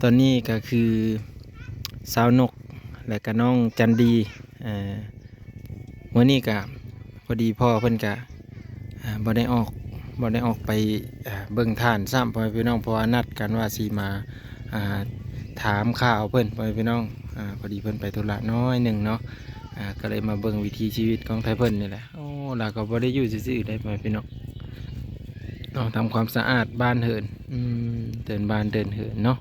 ຕອນນີ້ກໍຄືສາວນົກ ແລະກະນ້ອງຈັນດີ ເອີ ມື້ນີ້ກະພໍດີພໍ່ເພິ່ນກະ ອ່າ ບໍ່ໄດ້ອອກ ບໍ່ໄດ້ອອກໄປ ອ່າ ເບິ່ງທ່ານຊ້ຳ ພໍ່ແມ່ພີ່ນ້ອງ ເພາະວ່ານັດກັນວ່າຊິມາ ອ່າ ຖາມຂ່າວເພິ່ນ ພໍ່ແມ່ພີ່ນ້ອງ ອ່າ ພໍດີເພິ່ນໄປທຸລະໜ້ອຍໜຶ່ງເນາະ ອ່າ ກໍເລີຍມາເບິ່ງວິຖີຊີວິດຂອງໄທເພິ່ນນີ້ແຫຼະ. ໂອ້ ລາວກໍບໍ່ໄດ້ຢູ່ຊື່ໆເດ້ ພໍ່ແມ່ພີ່ນ້ອງເນາະ ທຳຄວາມສະອາດບ້ານເຮືອນ ອືມ ເດີ່ນບ້ານເດີ່ນເຮືອນເນາະ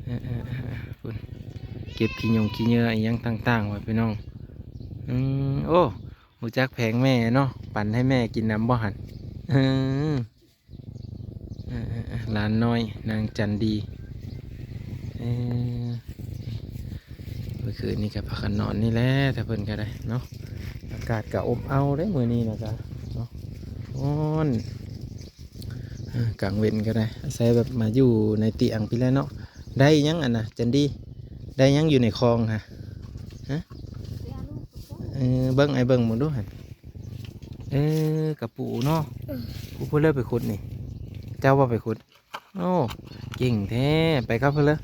ເອີ ເອີ ເອີ ພຸ້ນ ເກັບຂີ້ຫຍົງຂີ້ເຫຍື້ອອີ່ຫຍັງຕ່າງໆ ພໍ່ແມ່ພີ່ນ້ອງ ອືມ ໂອ້ ຮູ້ຈັກແຜງແມ່ເນາະ ປັ່ນໃຫ້ແມ່ກິນນຳບໍ່ຫັ້ນ? ເອີ ເອີ ເອີ ເອີ ຫຼານນ້ອຍນາງຈັນດີ ເອີ ເມື່ອຄືນນີ້ກໍພາກັນນອນນີ້ແຫຼະ ແຕ່ເພິ່ນກໍໄດ້ເນາະ ອາກາດກໍອົບເອົາເດ້ມື້ນີ້ນະກະເນາະ ຮ້ອນ ເອີ ກາງເວັນກໍໄດ້ ອາໄສແບບມາຢູ່ໃນຕຽງພີ້ແຫຼະເນາະ. ໄດ້ຫຍັງອັນນະ ຈັນດີ? ໄດ້ຫຍັງຢູ່ໃນຄອງຫະ? ຮະ? ເອີ ເບິ່ງ ອ້າຍເບິ່ງເບິ່ງດູຫັ້ນ. ເອີ ກະປູເນາະ. ເອີ ຜູ້ ຜູ້ເລີກໄປຂຸດນີ້? ເຈົ້າບໍ່ໄປຂຸດ? ໂອ້ ເກັ່ງແທ້. ໄປກັບເພິ່ນເລີຍ?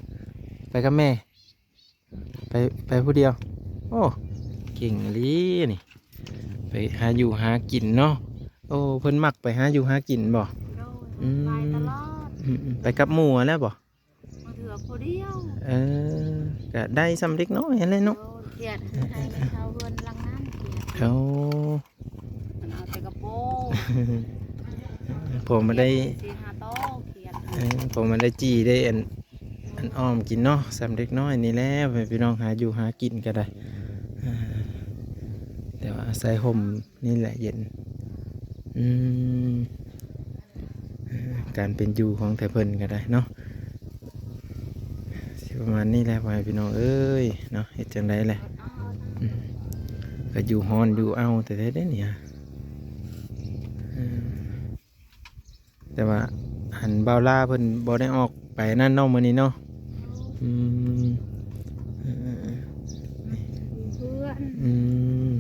ໄປກັບແມ່? ໄປ ໄປຜູ້ດຽວ? ໂອ້ ເກັ່ງອີ່ຫຼີນີ້ ໄປຫາຢູ່ຫາກິນເນາະ. ໂອ້ ເພິ່ນມັກໄປຫາຢູ່ຫາກິນບໍ່? ໂດຍ ອືມ ໄປຕະຫຼອດ. ອືມໆ ໄປກັບໝູ່ຫັ້ນແຫຼະບໍ່? ບາງເທື່ອຜູ້ດຽວ. ເອີ ກະໄດ້ສ່ຳເດັກນ້ອຍຫັ້ນແຫຼະເນາະ. ໂດຍ ຂຽດໃຫ້ເຊົ່າເຮືອນຫຼັງນັ້ນ ຂຽດ. ໂອ້ ມັນເອົາແຕ່ກະໂປງ ພໍມາໄດ້ ສີ່ຫ້າໂຕ ຂຽດ. ເອີ ພໍມາໄດ້ຈີ່ໄດ້ອັນ ອັນອ້ອມກິນເນາະ ສ່ຳເດັກນ້ອຍນີ້ແຫຼະ ພໍ່ແມ່ພີ່ນ້ອງ ຫາຢູ່ຫາກິນກໍໄດ້ ເອີ ແຕ່ວ່າອາໄສຮົ່ມນີ້ແຫຼະເຢັນ. ອືມ ເອີ ການເປັນຢູ່ຂອງແຕ່ເພິ່ນກໍໄດ້ເນາະ ຊິປະມານນີ້ແຫຼະ ພໍ່ແມ່ພີ່ນ້ອງເອີຍເນາະ. ເຮັດຈັ່ງໃດແຫຼະ ອືມ ກໍຢູ່ຮ້ອນຢູ່ເອົາແທ້ໆເດ້ນີ້ ເອີ ແຕ່ວ່າອັນບ່າວລາເພິ່ນບໍ່ໄດ້ອອກໄປນັ້ນເນາະ ມື້ນີ້ເນາະ. ອືມ ເອີ ເອີ ເອີ ເພື່ອນ ອືມ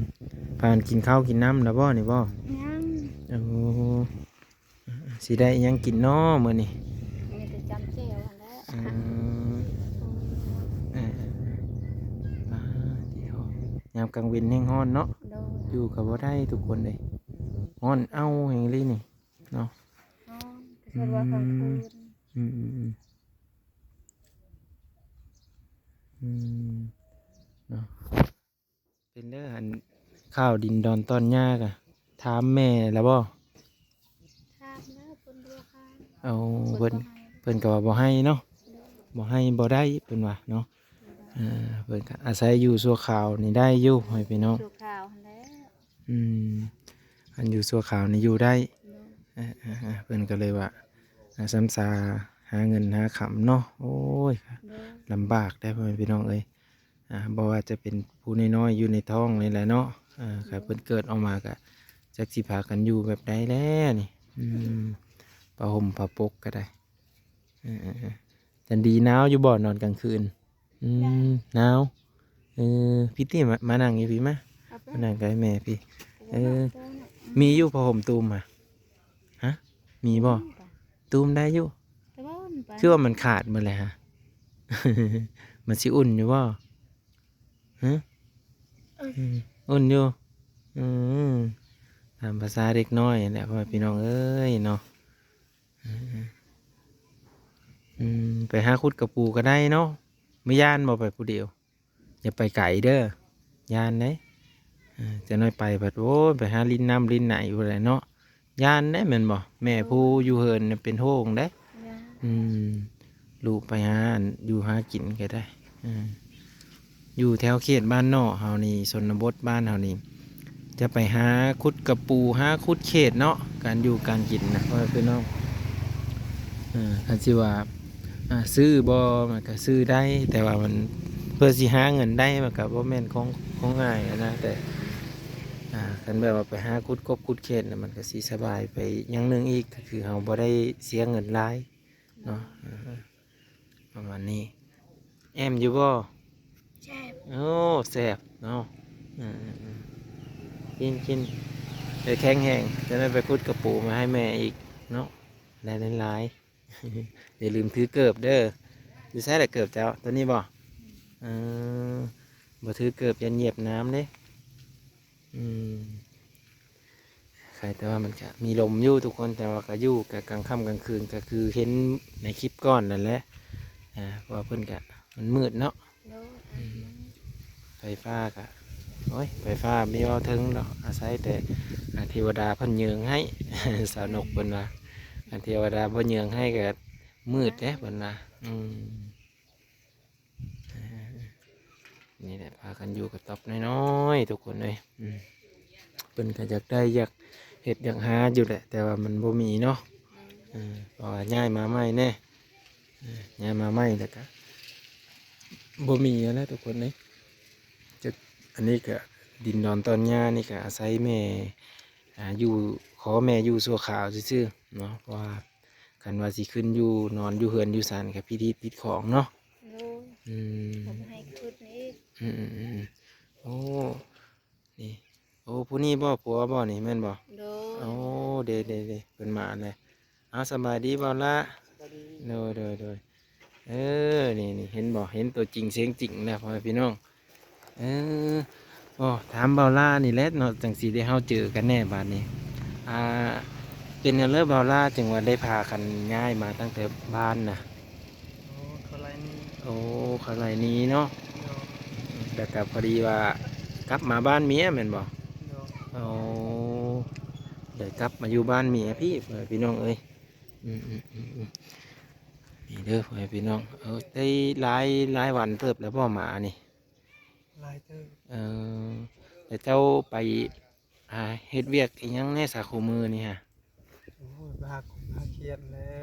ພາກັນກິນເຂົ້າກິນນ້ຳແລ້ວບໍ່ນີ້ບໍ່? ຍັງ. ໂອ້ ຊິໄດ້ຫຍັງກິນເນາະມື້ນີ້? ມີແຕ່ຈ້ຳແຈ່ວຫັ້ນແຫຼະ. ອືມ ເອີ ເອີ ເອີ ອ່າ ດີເນາະ ຍາມກາງເວັນແຮງຮ້ອນເນາະ. ໂດຍ ຢູ່ກໍບໍ່ໄດ້ທຸກຄົນເອີຍ ຮ້ອນເອົາແຮງອີ່ຫຼີນີ້. ເນາະ ນອນ ອືມ ເພິ່ນວ່າກາງຄືນ. ອືມ ອືມ ອືມ ອືມ ເນາະ ເປັນເດີ ອັນ ຂ່າວດິນດອນຕອນຫຍ້າກະ ຖາມແມ່ລະບໍ່? ຖາມແລ້ວ ເພິ່ນບໍ່ໃຫ້. ເອົາ ເພິ່ນ ເພິ່ນ ເພິ່ນກໍວ່າບໍ່ໃຫ້ເນາະ. ໂດຍ ບໍ່ໃຫ້ບໍ່ໄດ້ ເພິ່ນວ່າເນາະ. ໂດຍ ເອີ ເພິ່ນກໍອາໄສຢູ່ຊົ່ວຄາວນີ້ໄດ້ຢູ່ ພໍ່ແມ່ພີ່ນ້ອງ ຊົ່ວຄາວຫັ້ນແຫຼະ. ອືມ ອັນຢູ່ຊົ່ວຄາວນີ້ຢູ່ໄດ້. ໂດຍ ເອີ ເອີ ເອີ ເພິ່ນກໍເລີຍວ່າ ອ່າ ຊ້ຳຊາຫາເງິນຫາຄຳເນາະ. ໂອ້ຍ ໂດຍ ລຳບາກເດ້ ພໍ່ແມ່ພີ່ນ້ອງເອີຍ. ອ່າ ບໍ່ວ່າຈະເປັນຜູ້ນ້ອຍໆຢູ່ໃນທ້ອງນີ້ແຫຼະເນາະ. ເອີ ຄັນເພິ່ນເກີດອອກມາກໍຈັກຊິພາກັນຢູ່ແບບໃດແລ້ວນີ້. ອືມ ຜ້າຫົ່ມຜ້າປົກກໍໄດ້. ເອີ ເອີ ເອີ ຈັນດີໜາວຢູ່ບໍ່ນອນກາງຄືນ? ອືມ ໜາວ. ເອີ ພີ້ຕິ ມາ ມານັ່ງຢູ່ພີ້ ມາ ມານັ່ງໃກ້ແມ່ພີ້. ເອີ ມີຢູ່ຜ້າຫົ່ມຕູມຫະ? ຮະ ມີບໍ່? ຕູມໄດ້ຢູ່. ຄືວ່າມັນຂາດໝົດແລ້ວຫະ? ມັນຊິອຸ່ນຢູ່ບໍ່? ຮະ? ອືມ ອຸ່ນຢູ່. ອືມ ຕາມພາສາເດັກນ້ອຍຫັ້ນແຫຼະ ພໍ່ແມ່ພີ່ນ້ອງເອີຍເນາະ. ອືມ ໄປຫາຂຸດກະປູກໍໄດ້ເນາະ. ບໍ່ຢ້ານບໍ່ໄປຜູ້ດຽວ? ຢ່າໄປໄກເດີ ຢ້ານເດ້. ເອີ ຈັກໜ້ອຍໄປພັດ ໂອ້ຍ ໄປຫາຫຼິ້ນນ້ຳຫຼິ້ນໃນພຸ້ນແຫຼະເນາະ. ຢ້ານເດ້ແມ່ນບໍ່? ແມ່ຜູ້ຢູ່ເຮືອນເປັນຫ່ວງເດ້. ຢ້ານ. ອືມ ລູກໄປຫາຢູ່ຫາກິນກໍໄດ້. ເອີ ຢູ່ແຖວເຂດບ້ານນອກເຮົານີ້ ຊົນນະບົດບ້ານເຮົານີ້ ຈະໄປຫາຂຸດກະປູ ຫາຂຸດເຂດເນາະ ການຢູ່ການກິນນະ ພໍ່ແມ່ພີ່ນ້ອງ. ເອີ ຄັນຊິວ່າ ອ່າ ຊື້ບໍ່ ມັນກໍຊື້ໄດ້ ແຕ່ວ່າມັນ ເພື່ອຊິຫາເງິນໄດ້ ມັນກໍບໍ່ແມ່ນຂອງ ຂອງງ່າຍຫັ້ນນະ. ແຕ່ ອ່າ ຄັນແບບວ່າໄປຫາຂຸດກົບຂຸດເຂດນະ ມັນກໍຊິສະບາຍໄປຢ່າງໜຶ່ງອີກ ກໍຄືເຮົາບໍ່ໄດ້ເສຍເງິນຫຼາຍເນາະ. ເອີ ປະມານນີ້. ແອມຢູ່ບໍ່? ແຊບ. ໂອ້ ແຊບເນາະ. ເອີ ເອີ ເອີ ກິນ ກິນ ໃຫ້ແຂງແຮງ ຈະໄດ້ໄປຂຸດກະປູມາໃຫ້ແມ່ອີກເນາະ. ໄດ້ຫຼາຍໆ ຢ່າລືມຖືເກີບເດີ. ຢູ່ໃສລະເກີບເຈົ້າ? ໂຕນີ້ບໍ່? ເອີ ບໍ່ຖືເກີບ ຢ້ານຢຽບນ້ຳເດ້. ອືມ ໃຄແຕ່ວ່າມັນກະມີລົມຢູ່ທຸກຄົນ ແຕ່ວ່າກະຢູ່ກະກາງຄ່ຳກາງຄືນ ກະຄືເຫັນໃນຄລິບກ່ອນນັ້ນແຫຼະ ອ່າ ເພາະວ່າເພິ່ນກະ ມັນມືດເນາະ. ໂດຍ ອືມ ໄຟຟ້າກະ ໂອ້ຍ ໄຟຟ້າມີເວົ້າເຖິງດອກ ອາໄສແຕ່ ອ່າ ເທວະດາເພິ່ນເຍີງໃຫ້ ສາວນົກເພິ່ນວ່າ ອັນເທວະດາບໍ່ເຍີງໃຫ້ກະມືດເດ້ເພິ່ນວ່າ. ອືມ ນີ້ແຫຼະ ພາກັນຢູ່ກະຕ໊ອບນ້ອຍໆ ທຸກຄົນເອີຍ. ອືມ ເພິ່ນກະຢາກໄດ້ ຢາກເຮັດ ຢາກຫາຢູ່ແຫຼະ ແຕ່ວ່າມັນບໍ່ມີເນາະ. ເອີ ເພາະວ່າຍ້າຍມາໃໝ່ແດ່ ເອີ ຍ້າຍມາໃໝ່ແລ້ວກະບໍ່ມີແລ້ວທຸກຄົນເອີຍ. ຈັກ ອັນນີ້ກະດິນດອນຕອນຫຍ້ານີ້ກະອາໄສແມ່ ອ່າ ຢູ່ ຂໍແມ່ຢູ່ຊົ່ວຄາວຊື່ໆເນາະ ເພາະວ່າຄັນວ່າຊິຂຶ້ນຢູ່ ນອນຢູ່ເຮືອນຢູ່ຊານກະຜິດຮີດຜິດຂອງເນາະ. ໂດຍ ອືມ ບໍ່ໃຫ້ຂຶ້ນອີກ. ອືມໆໆ ໂອ້ ນີ້ ໂອ້ ຜູ້ນີ້ບໍ່ ຜົວບໍ່ນີ້ ແມ່ນບໍ່? ໂດຍ ໂອ້ ເດໆໆ ເພິ່ນມາແລ້ວ. ເອົາ ສະບາຍດີບ່າວລາ. ສະບາຍດີ. ໂດຍໆໆ ເອີ ນີ້ໆ ເຫັນບໍ່ ເຫັນຕົວຈິງສຽງຈິງແລ້ວ ພໍ່ແມ່ພີ່ນ້ອງ. ເອີ ໂອ້ ຖາມບ່າວລານີ້ແຫຼະເນາະ ຈັ່ງຊິໄດ້ເຮົາເຈີກັນແດ່ບາດນີ້. ອ່າ ເປັນຫຍັງເລີບ່າວລາ ຈຶ່ງວ່າໄດ້ພາກັນຍ້າຍມາຕັ້ງແຕ່ບ້ານນະ? ໂອ້ ເຂົາໄລ່ໜີ. ໂອ້ ເຂົາໄລ່ໜີເນາະ. ໂດຍ ແລ້ວກະພໍດີວ່າກັບມາບ້ານເມຍແມ່ນບໍ່? ໂດຍ ໂອ້ ໄດ້ກັບມາຢູ່ບ້ານເມຍພີ່ ພໍ່ແມ່ພີ່ນ້ອງເອີຍ. ອືມໆໆໆ ນີ້ເດີພໍ່ແມ່ພີ່ນ້ອງ. ເອີ ໄດ້ຫຼາຍ ຫຼາຍວັນເຕີບແລ້ວບໍ່ ມານີ້? ຫຼາຍເຕີບ. ເອີ ແລ້ວເຈົ້າໄປ ອ່າ ເຮັດວຽກອີ່ຫຍັງແດ່ຊະຄູ່ມື້ນີ້ຫະ? ໂອ້ຍ ໄປຫາກົບຫາຂຽດແຫຼ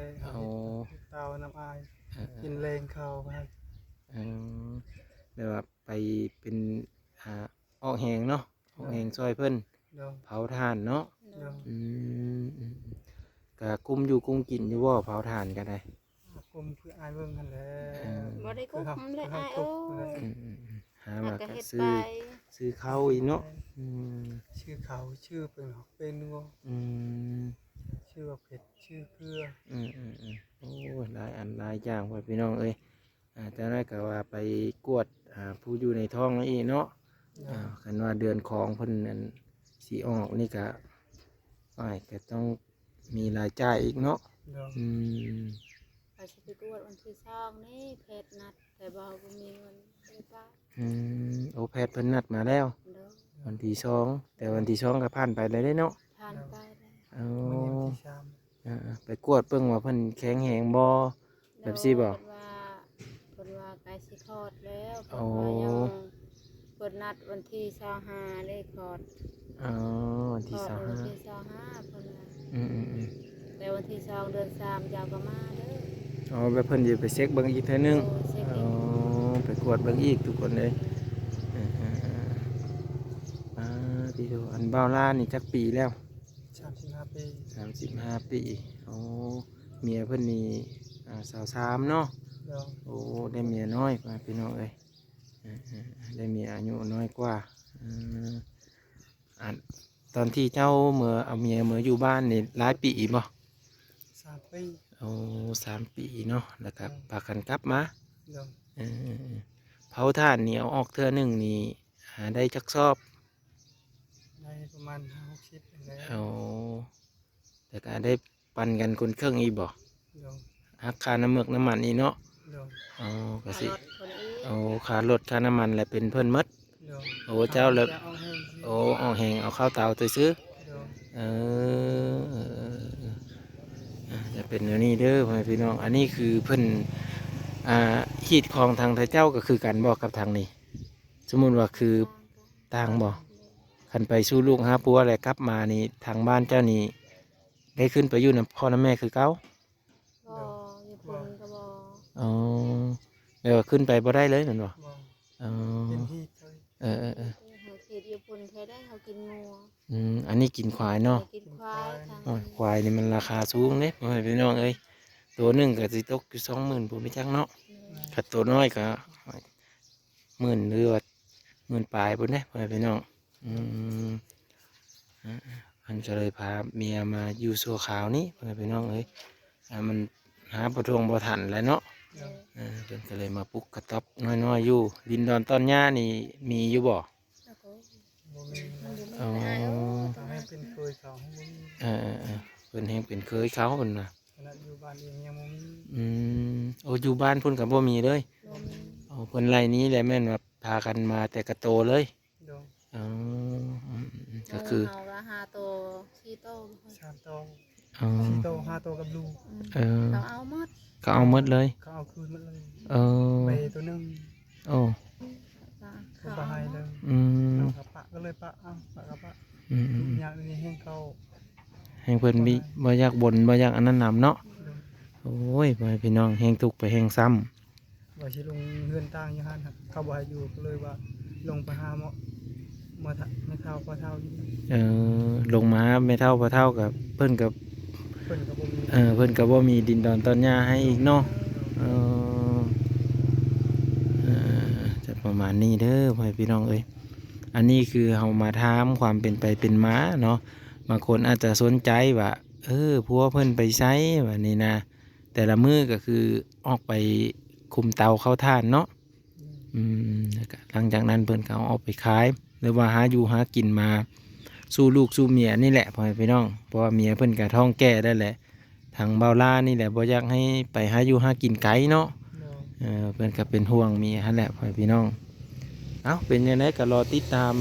ະ. ໂອ້ ຫາເຮັດເຕົານຳອ້າຍ. ເອີໆ ກິນແລງເຂົາ. ເອີ ແບບວ່າໄປເປັນ ອ່າ ອອກແຮງເນາະ ອອກແຮງຊ່ອຍເພິ່ນ. ໂດຍ ເຜົາຖ່ານເນາະ. ໂດຍ ອືມ ອືມ ກະກຸ້ມຢູ່ກຸ້ມກິນຢູ່ບໍ່ ເຜົາຖ່ານກະໄດ້? ກຸ້ມຄືອ້າຍເບິ່ງຫັ້ນແຫຼະ. ເອີ ບໍ່ໄດ້ກຸ້ມແຫຼະອ້າຍເອີຍ. ອືມໆໆ ຫາມາກະຊື້ ຊື້ເຂົ້າອີກເນາະ. ອືມ ຊື້ເຂົ້າ ຊື້ເປັນຫອກເປັນຫົວ. ອືມ ຊື້ບັກເຜັດ ຊື້ເກືອ. ອືມໆໆ ໂອ້ຍ ຫຼາຍອັນຫຼາຍຢ່າງ ພໍ່ແມ່ພີ່ນ້ອງເອີຍ. ອ່າ ຈັ່ງໃດກະວ່າໄປກວດ ອ່າ ຜູ້ຢູ່ໃນທ້ອງນັ້ນອີກເນາະ. ໂດຍ ອ່າ ຄັນວ່າເດືອນຂອງເພິ່ນນັ້ນຊິອອກນີ້ກະ ອ້າຍກະຕ້ອງມີລາຍຈ່າຍອີກເນາະ. ໂດຍ ອືມ ວ່າຊິໄປກວດວັນທີສອງນີ້ ແພດນັດ ແຕ່ວ່າເຮົາບໍ່ມີເງິນໄດ້ໄປ. ອືມ ໂອ້ ແພດເພິ່ນນັດມາແລ້ວ. ໂດຍ ວັນທີສອງ ແຕ່ວັນທີສອງກະຜ່ານໄປແລ້ວເດ້ເນາະ. ຜ່ານໄປແລ້ວ. ໂອ້ ມື້ນີ້ວັນທີສາມ. ເອີໆ ໄປກວດເບິ່ງວ່າເພິ່ນແຂງແຮງບໍ່ ແບບຊີ້ບໍ່? ໂດຍ ເພິ່ນວ່າ ເພິ່ນວ່າໃກ້ຊິຄອດແລ້ວ. ໂອ້ ເພິ່ນວ່າຍັງ ເພິ່ນນັດວັນທີຊາວຫ້າເດ້ຄອດ. ອໍ ວັນທີຊາວຫ້າ ຄອດວັນທີຊາວຫ້າເພິ່ນວ່າ. ອືມໆໆ ແຕ່ວັນທີສອງເດືອນສາມເຈົ້າກະມາເດີ. ອໍ ແບບເພິ່ນຊິໄປເຊັກເບິ່ງອີກເທື່ອໜຶ່ງ. ໂດຍ ເຊັກອີກ. ອໍ ໄປກວດເບິ່ງອີກທຸກຄົນເອີຍ. ເອີໆໆ ອ່າ ຕິໂທ ອັນບ່າວລານີ້ຈັກປີແລ້ວ? ສາມສິບຫ້າປີ. ສາມສິບຫ້າປີ. ໂອ້ ເມຍເພິ່ນນີ້ ອ່າ ຊາວສາມເນາະ. ໂດຍ ໂອ້ ໄດ້ເມຍນ້ອຍ ພີ່ນ້ອງເອີຍ. ເອີໆ ໄດ້ເມຍອາຍຸນ້ອຍກວ່າ. ເອີ ອັນ ຕອນທີ່ເຈົ້າເມືອ ເອົາເມຍເມືອຢູ່ບ້ານນີ້ຫຼາຍປີບໍ່? ສາມປີ. ໂອ້ ສາມປີເນາະ ແລ້ວກະ ໂດຍ ພາກັນກັບມາ. ໂດຍ ເອີໆໆ ເຜົາຖ່ານນີ້ເອົາອອກເທື່ອໜຶ່ງນີ້ ຫາໄດ້ຈັກຊອບ? ໄດ້ປະມານຫ້າຫົກສິບນີ້ແຫຼະ. ໂອ້ ແລ້ວກະໄດ້ປັນກັນຄົນເຄິ່ງອີກບໍ່? ໂດຍ ຫັກຄ່ານ້ຳເມືອກນ້ຳມັນອີກເນາະ. ໂດຍ ອໍ ກະຊິ ຄ່າລົດເພິ່ນອີກ. ໂອ້ ຄ່າລົດຄ່ານ້ຳມັນແຫຼະເປັນເພິ່ນໝົດ. ໂດຍ ໂອ້ ເຈົ້າລະ ເອົາແຮງ ໂອ້ ອອກແຮງເອົາເຂົ້າເຕົາຊື່ໆ. ໂດຍ ເອີ ອ່າ ຈະເປັນແນວນີ້ເດີພໍ່ແມ່ພີ່ນ້ອງ. ອັນນີ້ຄືເພິ່ນ ອ່າ ຮີດຄອງທາງໄທເຈົ້າກະຄືກັນບໍ່ກັບທາງນີ້? ສົມມຸດວ່າຄື ຕ່າງບໍ່? ຄັນໄປສູ່ລູກຫາຜົວແລ້ວກັບມານີ້ ທາງບ້ານເຈົ້ານີ້ໄດ້ຂຶ້ນໄປຢູ່ນຳພໍ່ນຳແມ່ຄືເກົ່າ? ບໍ່ ຢູ່ພຸ້ນກະບໍ່. ອໍ ແບບວ່າຂຶ້ນໄປບໍ່ໄດ້ເລີຍແມ່ນບໍ່? ບໍ່. ອໍ ເປັນຮີດເລີຍ. ເອີໆໆ ເຮົາຄິດຢູ່ພຸ້ນແທ້ໄດ໋ ເຮົາກິນງົວ. ອືມ ອັນນີ້ກິນຄວາຍເນາະ. ກິນຄວາຍ. ໂອ້ຍ ຄວາຍນີ້ມັນລາຄາສູງເດ້ ພໍ່ແມ່ພີ່ນ້ອງເອີຍ. ໂຕໜຶ່ງກະຊິຕົກຢູ່ສອງໝື່ນພຸ້ນ ບໍ່ຈັກເນາະ. ໂດຍ ຄັນໂຕນ້ອຍກະ ໝື່ນ ຫຼືວ່າໝື່ນປາຍພຸ້ນເດ້ ພໍ່ແມ່ພີ່ນ້ອງ. ອືມ ເພິ່ນກະເລີຍພາເມຍມາຢູ່ຊົ່ວຄາວນີ້ ພໍ່ແມ່ພີ່ນ້ອງເອີຍ. ອ່າ ມັນຫາບໍ່ທ່ວງບໍ່ທັນແຫຼະເນາະ. ໂດຍ ເອີ ເພິ່ນກໍເລີຍມາປຸກກະຕ໊ອບນ້ອຍໆຢູ່. ດິນດອນຕອນຫຍ້ານີ້ມີຢູ່ບໍ່? ແລ້ວກໍບໍ່ມີ ມັນບໍ່ມີ ອໍ ໃຜອ້າຍເອີຍ ຕ້ອງໃຫ້ເປັນເຄີຍເຂົາ ໃຫ້ບໍ່ມີ ເອີໆໆ ເພິ່ນແຮ່ງເປັນເຄີຍເຂົາເພິ່ນວ່າ ຂະໜາດຢູ່ບ້ານເອງຍັງບໍ່ມີ. ອືມ ໂອ້ ຢູ່ບ້ານພຸ້ນກໍບໍ່ມີເລີຍ? ບໍ່ມີ. ອໍ ເພິ່ນໄລ່ໜີແລ້ວແມ່ນວ່າພາກັນມາແຕ່ກະໂຕເລີຍ? ໂດຍ. ອໍ ອືມໆ ກໍຄື ເຮົາລະຫ້າໂຕ ສີ່ໂຕ ສາມໂຕ ອໍ ສີ່ໂຕ ຫ້າໂຕກັບລູກ. ອືມ ເອີ ເຂົາເອົາໝົດ ເຂົາເອົາໝົດເລີຍ? ເຂົາເອົາຄືນໝົດເລີຍ. ເອີ ໄປໂຕໜຶ່ງ. ໂອ້ ເຂົາບໍ່ໃຫ້ເລີຍ. ອືມ ເອົາ ເຂົາປະກໍເລີຍປະ ເອົາ ປະກໍປະ. ອືມໆ ຍາກນີ້ແຮ່ງເຂົາ ແຮ່ງເພິ່ນ ບໍ່ຢາກ ບໍ່ຢາກບົນ ບໍ່ຢາກອັນນັ້ນນຳເນາະ. ໂດຍ. ໂອ້ຍ ພໍ່ແມ່ພີ່ນ້ອງ ແຮ່ງທຸກໄປແຮ່ງຊ້ຳ. ວ່າຊິລົງເຮືອນຕ່າງຢູ່ຫັ້ນ ເຂົາບໍ່ໃຫ້ຢູ່ ກໍເລີຍວ່າລົງໄປຫາໝໍ ໝໍ ແມ່ເຖົ້າພໍ່ເຖົ້າຢູ່. ເອີ ລົງມາຫາແມ່ເຖົ້າພໍ່ເຖົ້າ ກໍເພິ່ນກໍ ເພິ່ນກໍບໍ່ມີ ເອີ ເພິ່ນກໍບໍ່ມີດິນດອນຕອນຫຍ້າໃຫ້ອີກເນາະ. ເອີ ເອີ ຈະປະມານນີ້ເດີ ພໍ່ແມ່ພີ່ນ້ອງເອີຍ. ອັນນີ້ຄືເຮົາມາຖາມຄວາມເປັນໄປເປັນມາເນາະ. ບາງຄົນອາດຈະສົນໃຈວ່າ ເອີ ຜົວເພິ່ນໄປໃສ ແບບນີ້ນະ. ແຕ່ລະມື້ກໍຄືອອກໄປຄຸມເຕົາເຂົ້າຖ່ານເນາະ. ອືມ ແລ້ວກໍຫຼັງຈາກນັ້ນເພິ່ນກໍເອົາອອກໄປຂາຍ ຫຼືວ່າຫາຢູ່ຫາກິນມາສູ່ລູກສູ່ເມຍນີ້ແຫຼະ ພໍ່ແມ່ພີ່ນ້ອງ. ເພາະວ່າເມຍເພິ່ນກໍທ້ອງແກ່ແລ້ວແຫຼະ ທາງບ່າວລານີ້ແຫຼະບໍ່ຢາກໃຫ້ໄປຫາຢູ່ຫາກິນໄກເນາະ. ໂດຍ. ເອີ ເພິ່ນກໍເປັນຫ່ວງເມຍຫັ້ນແຫຼະ ພໍ່ແມ່ພີ່ນ້ອງ. ເອົ້າ ເປັນຈັ່ງໃດກໍລໍຕິດຕາມ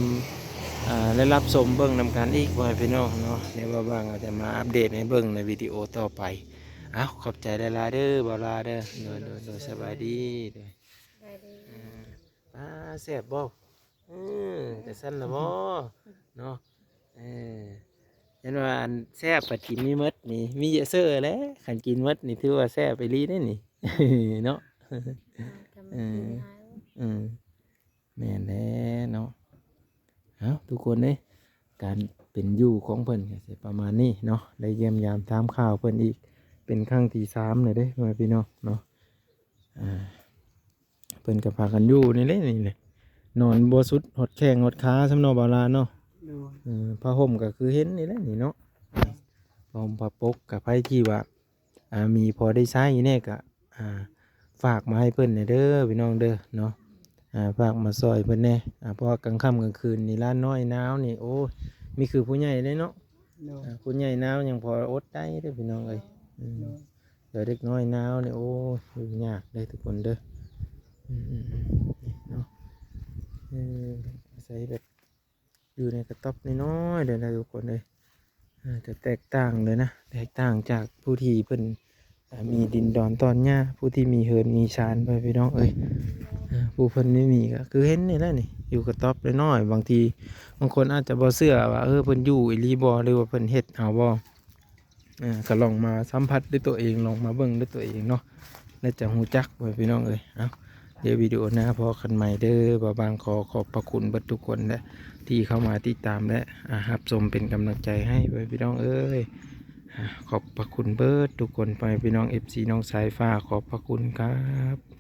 ອ່າ ແລະ ຮັບຊົມເບິ່ງນຳກັນອີກ ພໍ່ແມ່ພີ່ນ້ອງເນາະ. ໃນວ່າວ່າງອາດຈະມາອັບເດດໃຫ້ເບິ່ງໃນວິດີໂອຕໍ່ໄປ. ເອົ້າ ຂອບໃຈຫຼາຍໆເດີບ່າວລາເດີ. ໂດຍໆ ໂດຍ ສະບາຍດີ. ໂດຍ. ສະບາຍດີ. ອ່າ ປາ ແຊບບໍ່? ເອີ ກະຊັ້ນລະບໍ່ເນາະ. ເອີ ເຫັນວ່າອັນແຊບ ພັດກິນມີໝົດນີ້ ມີເຍາະເຊີແຫຼະ. ຄັນກິນໝົດນີ້ຖືວ່າແຊບອີ່ຫຼີເດ້ນີ້ເນາະ. ເອີ ເອີ ແມ່ນແຫຼະເນາະ. ເອົ້າ ທຸກຄົນເອີຍ ການເປັນຢູ່ຂອງເພິ່ນກໍຊິປະມານນີ້ເນາະ. ໄດ້ຢ້ຽມຢາມຖາມຂ່າວເພິ່ນອີກເປັນຄັ້ງທີສາມແລ້ວເດ້ ພໍ່ແມ່ພີ່ນ້ອງເນາະ. ອ່າ ເພິ່ນກໍພາກັນຢູ່ນີ້ແຫຼະ ນີ້ແຫຼະ ນອນບໍ່ສຸດຮອດແຂ້ງຮອດຂາຊ້ຳເນາະ ບ່າວລາເນາະ. ໂດຍ. ເອີ ຜ້າຫົ່ມກໍຄືເຫັນນີ້ແຫຼະນີ້ເນາະ. ໂດຍ. ຜ້າຫົ່ມຜ້າປົກ ກໍໃຜທີ່ວ່າ ອ່າ ມີພໍໄດ້ໃຊ້ແດ່ກໍ ອ່າ ຝາກມາໃຫ້ເພິ່ນແດ່ເດີ ພີ່ນ້ອງເດີເນາະ. ອ່າ ຝາກມາຊ່ອຍເພິ່ນແດ່ ອ່າ ເພາະວ່າກາງຄ່ຳກາງຄືນນີ້ ຫຼານນ້ອຍໜາວນີ້ ໂອ້ຍ ມີຄືຜູ້ໃຫຍ່ເດ້ເນາະ. ໂດຍ. ອ່າ ຜູ້ໃຫຍ່ໜາວຍັງພໍອົດໄດ້ເດີ ພີ່ນ້ອງເອີຍ. ໂດຍ. ອືມ ໂດຍ. ແຕ່ເດັກນ້ອຍໜາວນີ້ ໂອ້ຍ ຢູ່ຍາກເດີທຸກຄົນເດີ. ອືມໆໆ ເນາະ ເອີ ອາໄສແບບຢູ່ໃນກະຕ໊ອບນ້ອຍໆເດີນະທຸກຄົນເອີຍ. ອ່າ ຈະແຕກຕ່າງເລີຍນະ ແຕກຕ່າງຈາກຜູ້ທີ່ເພິ່ນ ອ່າ ມີດິນດອນຕອນຫຍ້າ ຜູ້ທີ່ມີເຮືອນມີຊານ ພໍ່ແມ່ພີ່ນ້ອງເອີຍ. ອ່າ ຜູ້ເພິ່ນໄມ່ມີກໍຄືເຫັນນີ້ແຫຼະນີ້ ຢູ່ກະຕ໊ອບນ້ອຍໆ. ບາງທີບາງຄົນອາດຈະບໍ່ເຊື່ອວ່າ ເອີ ເພິ່ນຢູ່ອີ່ຫຼີບໍ່ ຫຼືວ່າເພິ່ນເຮັດເອົາບໍ່. ເອີ ກໍລອງມາສຳຜັດດ້ວຍຕົວເອງ ລອງມາເບິ່ງດ້ວຍຕົວເອງເນາະ ແລ້ວຈະຮູ້ຈັກ ພໍ່ແມ່ພີ່ນ້ອງເອີຍ. ເອົ້າ ດຽວວິດີໂອໜ້າພໍ້ກັນໃໝ່ເດີ. ບ່າວບາງຂໍຂອບພະຄຸນເບິດທຸກຄົນແຫຼະ ທີ່ເຂົ້າມາຕິດຕາມ ແລະ ອ່າ ຮັບຊົມເປັນກຳລັງໃຈໃຫ້ ພໍ່ແມ່ພີ່ນ້ອງເອີຍ. ອ່າ ຂອບພະຄຸນເບິດທຸກຄົນ ພໍ່ແມ່ພີ່ນ້ອງ ເອັຟຊີ ນ້ອງສາຍຟ້າ ຂອບພະຄຸນຄັບ.